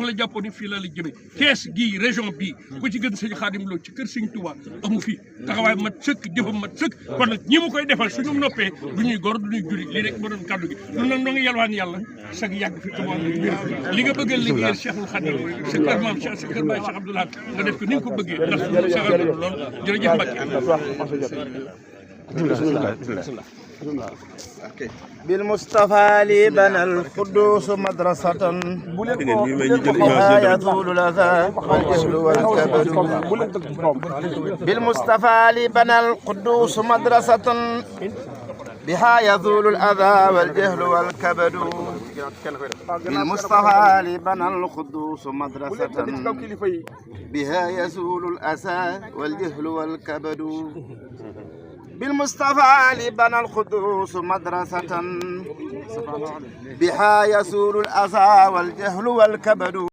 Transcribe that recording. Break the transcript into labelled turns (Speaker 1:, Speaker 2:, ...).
Speaker 1: dama la jàppoon ni fii la la jëmee Thiès gii région bii ku ci gën sëñ Xaadim Lo ci kër sëñ Touba amu fi taxawaay mat sëkk jëfam mat sëkk kon nag ñi mu koy defal suñu noppee du ñuy gor du ñuy juri lii rek ma doon kàddu gi ñun nag noo ngi yalwaan yàlla sag yàgg fi tubaab li nga bëggal liggéeyal Cheikhul Khadim sa kër maam Cheikh sa kër baay Cheikh Abdoulaye nga def ko ni nga ko bëggee ndax sagal na lool jërëjëf Mbacke
Speaker 2: بالمصطفى لي بنى القدوس مدرسة بها يطول الأذى والجهل والكبد بالمصطفى لي بنى القدوس مدرسة بها يزول الأذى والجهل والكبد بالمصطفى لي بنى القدوس مدرسة بها يزول الأذى والجهل والكبد بالمصطفى لبنى القدوس مدرسة بها يزول الأذى والجهل والكبد